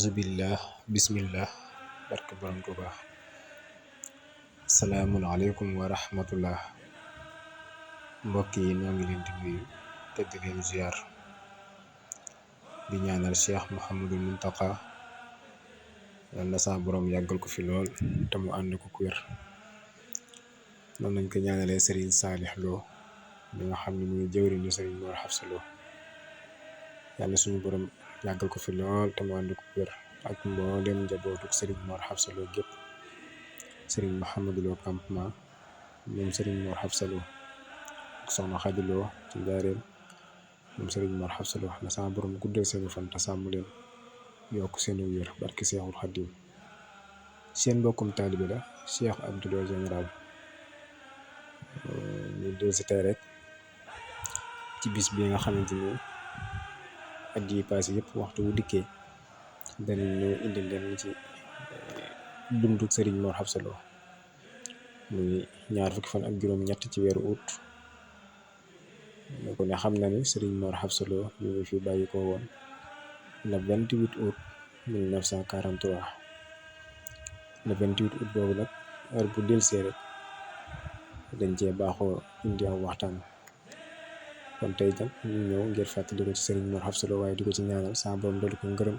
auzubillah bismillah barke borom Tuuba. Asalaamualeykum wa rahmatullah. Mbokk yi ñoo ngi leen di nuyu te di leen ziar di ñaanal Cheikh Mouhamadul Muntaqa yal na sa borom yàggal ko fi lool te mu ànd ko wér. noonu lañ ko ñaanalee Serigne Saalix Lo bi nga xam ne muy jëwriñu Serigne Mor Xabsa Lo yàlla suñu borom yàggal ko fi lool te mu ànd ko wér ak mboolem njabootu Serigne Mor Xabsa Lo gépp. Serigne Mouhamadou Lo campement moom Serigne Mor Xabsa Lo ak soxna Xadi Lo ci njaareem moom Serigne Mor Xabsa Lo na sama borom guddal seeni fan te sàmm leen yokk seeni wér barki Seexul Xadiim. seen mbokkum taalibe la Cheikh Abdou Lo général ñu del si tey rek ci bis bi nga xamante ni at yi passé yëpp waxtu wu dikkee danañ ñëw indi leen ci dundu Serigne Mor Xabsa Lo muy ñaar fukki fan ak juróom-ñett ci weeru août. ko ne xam na ni Serigne Mor Xabsa Lo ñu ngi fi bàyyi ko woon le 28 août 1943. le 28 août boobu nag heure bu delsee rek dañ cee baaxoo indi am waxtaan. kon tey nag ñu ñëw ngir fàttali ko ci Serigne Mor Xabsa Lo waaye di ko ci ñaanal sa borom dolli ko ngërëm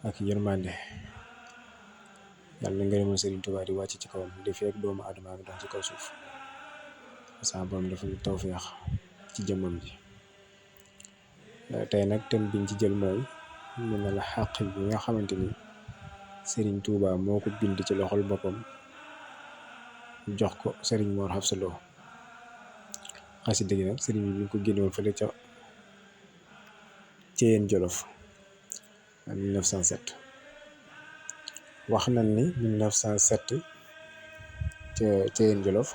ak yërmande. yàlla na ngërëmal Serigne Touba di wàcc ci kawam di fekk doomu aadama bi dox ci kaw suuf sa borom dafa ñu tawfeex ci jëmmam ji. tey nag thème biñ ci jël mooy ñu ne la xàq bi nga xamante ni Serigne Touba moo ko bind ci loxol boppam jox ko Serigne Mor Xabsa Lo. xasida gi nag Serigne bi ñu ko génnewoon fële ca Ceyeen Jolof en 1907. wax nañ ni 1907 ca Ceyeen Jolof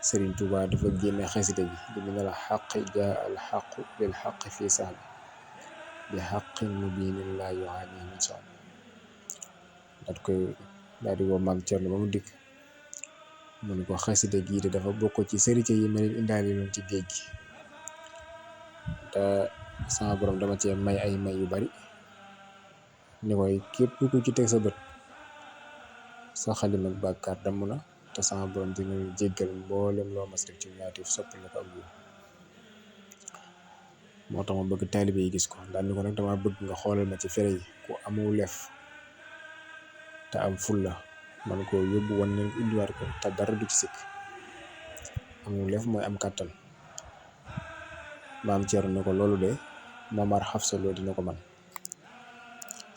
Serigne Touba dafa génne xasida gi di mu ne la xaq jaa al xaqu lil xaq fii saabi bi xaqin mubiinin laa yuhaani min saabi. daal di woo Maam Cerno ba mu dikk mu ne ko xasida gii de dafa bokk ci sërite yi ma leen indaale loon ci géej gi te sama borom dama cee may ay may yu bari ni koy képp ku ci teg sa bët sa xalima ak bàkkaar damm na te sama borom dina jéggal mboolem loo mas rek ci ñaatiif soppal la ko ak yiw. moo tax ma bëgg taalibe yi gis ko daal ni ko nag dama bëgg nga xoolal ma ci fere yi ku amul lef te am fulla man koo yóbbu wan leen indiwaat ko te dara du ci sikk. amul lef mooy am kàttan. Maam Cerno ne ko loolu de Momar Xabsa Lo dina ko man.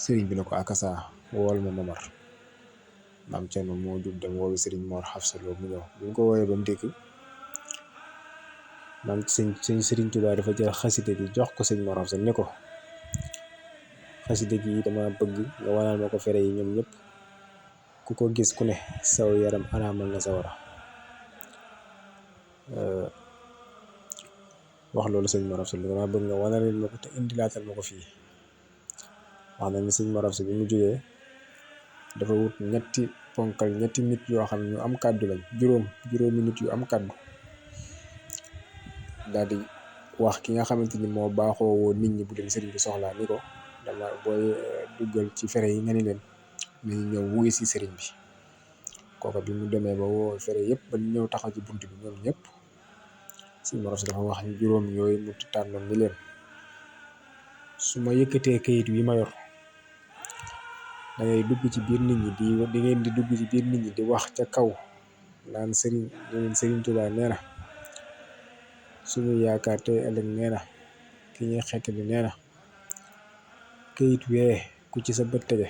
Sëriñ bi ne ko akasa wool ma Momar. Maam Cerno moo jug dem woowu Serigne Mor Xabsa Lo mu ñëw bi ñu ko woowee ba mu dégg man Serigne Touba dafa jël xasida gi jox ko Serigne Mor Xabsa ne ko xasida gi dama bëgg nga wanal ma ko fere yi ñoom ñëpp ku ko gis ku ne saw yaram araamal na sawara. wax loolu Serigne Mor Xabsa Lo dama bëgg nga wanaleel ma ko te indi laatal ma ko fii. wax na ni Serigne Mor Xabsa bi mu jógee dafa wut ñetti nit yoo xam ne ñu am kàddu lañ juróomi nit yu am kàddu daal di wax ki nga xamante ni moo baaxoo woo nit ñi bu leen sëriñ bi soxlaa ni ko dama booy duggal ci fere yi nga ni leen nañu ñëw wuy si sëriñ bi. kooka bi mu demee ba woo fere yëpp ba ñëw taxaw ci bunt bi ñoom ñëpp Serigne Mor Xabsa dafa wax ñu juróom yooyu mu tànnoon ni leen su ma yëkkatee kayit wi ma yor da ngay dugg ci biir nit ñi di ngeen di dugg ci biir nit ñi di wax ca kaw naan Serigne Touba nee na suñu yaakaar tey ëllëg nee na ki ñuy xettali nee na kayit wee ku ci sa bët tege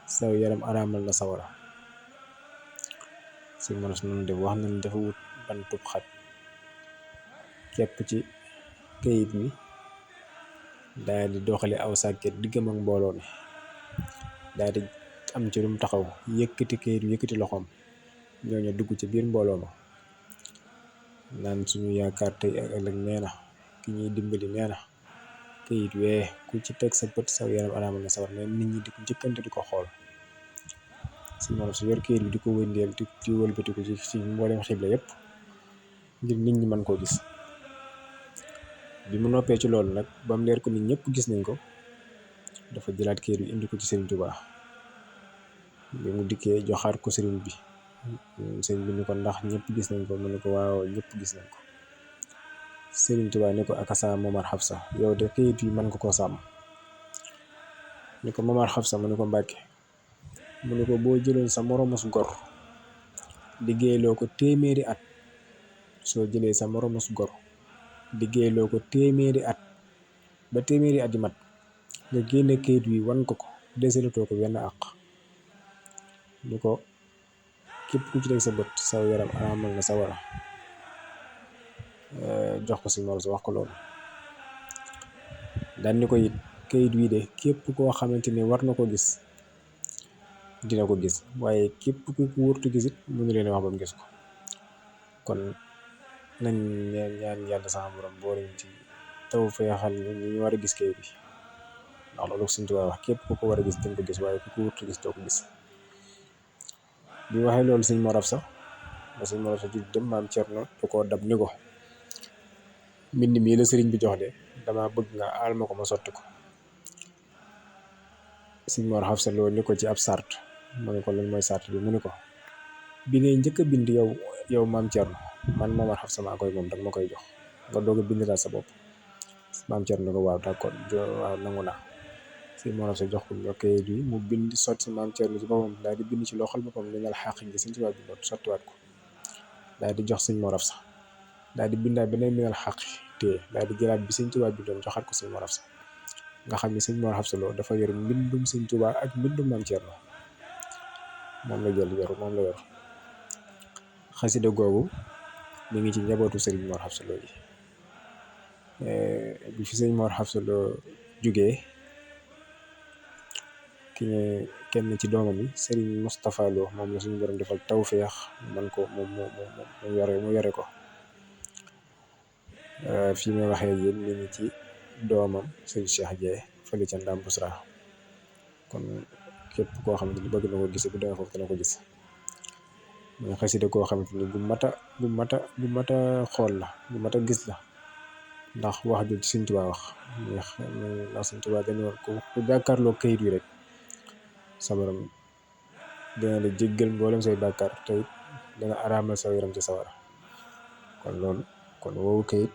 saw yaram araamal na sawara. Serigne Mor Xabsa noonu def wax nañ dafa wut bantub xat képp ci kayit mi daal di doxale aw sàkket diggam ak mbooloo mi daal di am ci lu mu taxaw yëkkati kayit yëkkati loxoom ñooñu dugg ci biir mbooloo ma naan suñu yaakaar tey ak ëllëg nee na ki ñuy dimbali nee na kayit wee ku ci teg sa bët saw yaram araamal na sawar neen nit ñi di ko njëkkante di ko xool. Serigne Mor Xabsa yor kayit bi di ko wëndeel di wëlbatiku ci mboolem xibla yépp ngir nit ñi mën koo gis. bi mu noppee ci loolu nag ba mu leer ko nit ñëpp gis nañ ko dafa jëlaat kayit bi indi ko ci Serigne Touba bi mu dikkee joxaat ko Serigne bi. Serigne bi ni ko ndax ñëpp gis nañ ko mu ne ko waaw ñëpp gis nañ ko. Serigne Touba ni ko akasa Momar Hafsa yow de kayit yi mën nga koo sàmm. ni ko Momar Hafsa mu ne ko Mbàkke mu ne ko boo jëloon sa moromus gor liggéeyloo ko téeméeri at soo jëlee sa moromus gor liggéeyloo ko téeméeri at ba téeméeri at yi mat nga génne kayit wi wan ko deselatoo ko wenn àq ni ko képp ku ci teg sa bët saw yaram araamal na sa wara jox ko Sëñ Mor Hafsa wax ko loolu daan ni ko it kayit wii de képp koo xamante ni war na ko gis dina ko gis waaye képp ku ko wërtu gis it mënu leen wax ba mu gis ko kon nañ ñaan yàlla sama borom booriñ ci taw feexal ñu war a gis kayit bi ndax loolu Sëñ Tuubaa wax képp ku ko war a gis dina ko gis waaye ku ko wërtu gis doo ko gis. bi waxee loolu Sëñ Mor Hafsa ba Sëñ Mor Hafsa jug dem maam Cerno da koo dab ni ko mbind mii la sëriñ bi jox de dama bëgg nga aal ma ko ma sotti ko. Sëñ Mor Hafsa loolu ni ko ci ab sart mu ne ko lan mooy sart bi mu ne ko bi ngay njëkk a bind yow maam Cerno man Momar Hafsa maa koy moom danga ma koy jox nga doog a bind daal sa bopp. maam Cerno ko waaw d'accord waaw nangu naa. Sëñ Mor Hafsa jox ko kayit bi mu bind sotti si maam Cerno ci boppam daal di bind ci loxol boppam li nga xàq gi Sëñ Tuubaa bindoon sottiwaat ko daal di jox Sëñ Mor Hafsa daal di bindaat beneen minal xàq te daal di jëlaat bi Sëñ Tuubaa bindoon joxaat ko Sëñ Mor Hafsa nga xam ne Sëñ Mor Hafsa loolu dafa yor mbindum Sëñ Tuubaa ak mbindum maam Cerno moom la jël yor moom la yor. xasida googu mi ngi ci njabootu Sëriñ Mor Hafsa Lo ji bi fi Sëñ Mor Hafsa Lo jugee kenn ci doomam yi Sëriñ Moustapha Lo moom la suñu borom defal tawfeex man ko mu yore ko fii may waxee yéen mi ngi ci doomam Sëriñ Cheikh Dieye fële ca Ndam Busra kon képp koo xamante ni bëgg na ko gis bu demee foofu dana ko gis mooy xasida koo xamante ni bu mata xool la bu mata gis la ndax wax ju ci Sëñ Tuubaa wax ndax Sëñ Tuubaa dañu woon ku jàkkaarloo kayit wi rek sa borom dina la jéggal mboolem say bàkkaar te it dana araamal sa yaram ci sawara kon loolu kon woowu kayit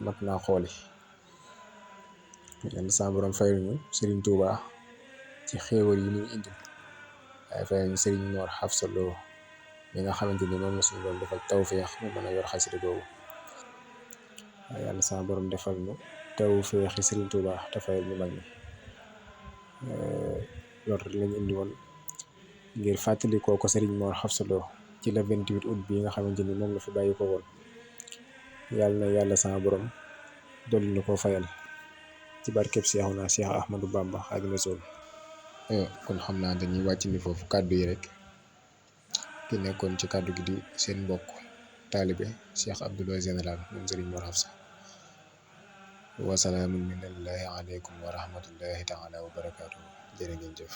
mat naa xooli yenn sa borom fayal ñu Sëriñ Tuubaa ci xéewal yi ñuy indi waaye fayal ñu Sëriñ Mor Hafsa Lo mi nga xamante ni moom la suñu borom defal tawfeex mu mën a yor xasida googu waaye yàlla sama borom defal ñu tawfeexi Sëriñ Tuubaa te fayal ñu mag ñi loolu rek lañu indi woon ngir fàttali ko Sëriñ Mor Hafsa Lo ci la 28 août bi nga xamante ni moom la fi bàyyi ko woon yàlla na yàlla sama borom dolli na koo fayal ci barkeb Seexuna Seex Ahmadu Bamba Xaadimu Rasuul. kon xam naa dañuy wàcc ni foofu kàddu yi rek ki nekkoon ci kàddu gi di seen mbokk taalibe Cheikh Abdou Lo général moom Sëriñ Mor Hafsa wasalaamun minallahi aleykum wa rahmatullahi taala wa barakaatuhu jërë ngeen jëf.